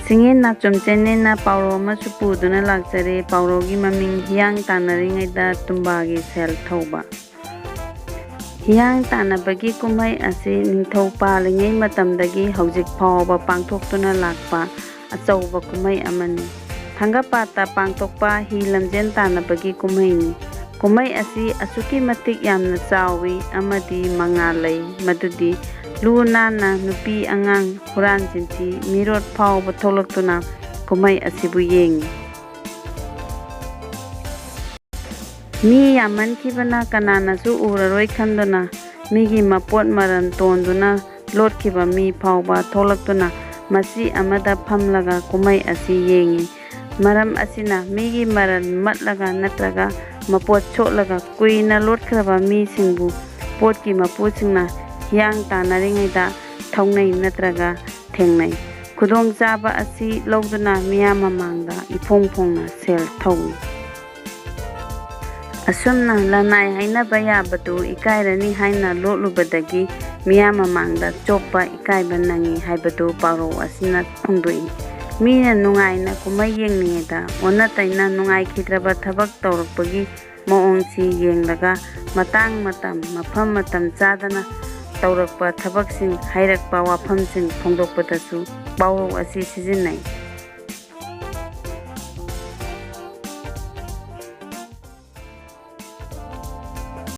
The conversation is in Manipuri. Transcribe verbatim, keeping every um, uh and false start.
ꯆꯤꯡꯌꯦꯟ ꯅꯥꯆꯣꯝ ꯆꯦꯅꯦꯜꯅ ꯄꯥꯎꯔꯧ ꯑꯃꯁꯨ ꯄꯨꯗꯨꯅ ꯂꯥꯛꯆꯔꯦ꯫ ꯄꯥꯎꯔꯧꯒꯤ ꯃꯃꯤꯡ ꯍꯤꯌꯥꯡ ꯇꯥꯟꯅꯔꯤꯉꯩꯗ ꯇꯨꯝꯕꯥꯒꯤ ꯁꯦꯜ ꯊꯧꯕ꯫ ꯍꯤꯌꯥꯡ ꯇꯥꯟꯅꯕꯒꯤ ꯀꯨꯝꯍꯩ ꯑꯁꯤ ꯅꯤꯡꯊꯧ ꯄꯥꯜꯂꯤꯉꯩ ꯃꯇꯝꯗꯒꯤ ꯍꯧꯖꯤꯛ ꯐꯥꯎꯕ ꯄꯥꯡꯊꯣꯛꯇꯨꯅ ꯂꯥꯛꯄ ꯑꯆꯧꯕ ꯀꯨꯝꯍꯩ ꯑꯃꯅꯤ꯫ ꯊꯥꯡꯒꯄꯥꯠꯇ ꯄꯥꯡꯊꯣꯛꯄ ꯍꯤ ꯂꯝꯖꯦꯟ ꯇꯥꯟꯅꯕꯒꯤ ꯀꯨꯝꯍꯩꯅꯤ꯫ ꯀꯨꯝꯍꯩ ꯑꯁꯤ ꯑꯁꯨꯛꯀꯤ ꯃꯇꯤꯛ ꯌꯥꯝꯅ ꯆꯥꯎꯏ ꯑꯃꯗꯤ ꯃꯉꯥꯜ ꯂꯩ, ꯃꯗꯨꯗꯤ ꯂꯨ ꯅꯥꯟꯅ ꯅꯨꯄꯤ, ꯑꯉꯥꯡ, ꯍꯨꯔꯥꯟ ꯆꯤꯟꯊꯤ, ꯃꯤꯔꯣꯠ ꯐꯥꯎꯕ ꯊꯣꯛꯂꯛꯇꯨꯅ ꯀꯨꯝꯍꯩ ꯑꯁꯤꯕꯨ ꯌꯦꯡꯏ꯫ ꯃꯤ ꯌꯥꯝꯃꯟꯈꯤꯕꯅ ꯀꯅꯥꯅꯁꯨ ꯎꯔꯔꯣꯏ ꯈꯟꯗꯨꯅ ꯃꯤꯒꯤ ꯃꯄꯣꯠ ꯃꯔꯜ ꯇꯣꯟꯗꯨꯅ ꯂꯣꯠꯈꯤꯕ ꯃꯤ ꯐꯥꯎꯕ ꯊꯣꯛꯂꯛꯇꯨꯅ ꯃꯆꯤ ꯑꯃꯗ ꯐꯝꯂꯒ ꯀꯨꯝꯍꯩ ꯑꯁꯤ ꯌꯦꯡꯏ꯫ ꯃꯔꯝ ꯑꯁꯤꯅ ꯃꯤꯒꯤ ꯃꯔꯜ ꯃꯠꯂꯒ ꯅꯠꯇ꯭ꯔꯒ ꯃꯄꯣꯠ ꯁꯣꯠꯂꯒ ꯀꯨꯏꯅ ꯂꯣꯠꯈ꯭ꯔꯕ ꯃꯤꯁꯤꯡꯕꯨ ꯄꯣꯠꯀꯤ ꯃꯄꯨꯁꯤꯡꯅ ꯍꯤꯌꯥꯡ ꯇꯥꯟꯅꯔꯤꯉꯩꯗ ꯊꯧꯅꯩ ꯅꯠꯇ꯭ꯔꯒ ꯊꯦꯡꯅꯩ꯫ ꯈꯨꯗꯣꯡꯆꯥꯕ ꯑꯁꯤ ꯂꯧꯗꯨꯅ ꯃꯤꯌꯥꯝ ꯃꯃꯥꯡꯗ ꯏꯐꯣꯡ ꯐꯣꯡꯅ ꯁꯦꯜ ꯊꯧꯏ꯫ ꯑꯁꯨꯝꯅ ꯂꯅꯥꯏ ꯍꯥꯏꯅꯕ ꯌꯥꯕꯗꯨ ꯏꯀꯥꯏꯔꯅꯤ ꯍꯥꯏꯅ ꯂꯣꯠꯂꯨꯕꯗꯒꯤ ꯃꯤꯌꯥꯝ ꯃꯃꯥꯡꯗ ꯆꯣꯞꯄ ꯏꯀꯥꯏꯕ ꯅꯪꯉꯤ ꯍꯥꯏꯕꯗꯨ ꯄꯥꯎꯔꯧ ꯑꯁꯤꯅ ꯐꯣꯡꯗꯣꯛꯏ꯫ ꯃꯤꯅ ꯅꯨꯡꯉꯥꯏꯅ ꯀꯨꯝꯍꯩ ꯌꯦꯡꯂꯤꯉꯩꯗ ꯑꯣꯟꯅ ꯇꯩꯅ ꯅꯨꯡꯉꯥꯏꯈꯤꯗ꯭ꯔꯕ ꯊꯕꯛ ꯇꯧꯔꯛꯄꯒꯤ ꯃꯑꯣꯡꯁꯤ ꯌꯦꯡꯂꯒ ꯃꯇꯥꯡ ꯃꯇꯝ, ꯃꯐꯝ ꯃꯇꯝ ꯆꯥꯗꯅ ꯇꯧꯔꯛꯄ ꯊꯕꯛꯁꯤꯡ, ꯍꯥꯏꯔꯛꯄ ꯋꯥꯐꯝꯁꯤꯡ ꯐꯣꯡꯗꯣꯛꯄꯗꯁꯨ ꯄꯥꯎꯔꯧ ꯑꯁꯤ ꯁꯤꯖꯤꯟꯅꯩ꯫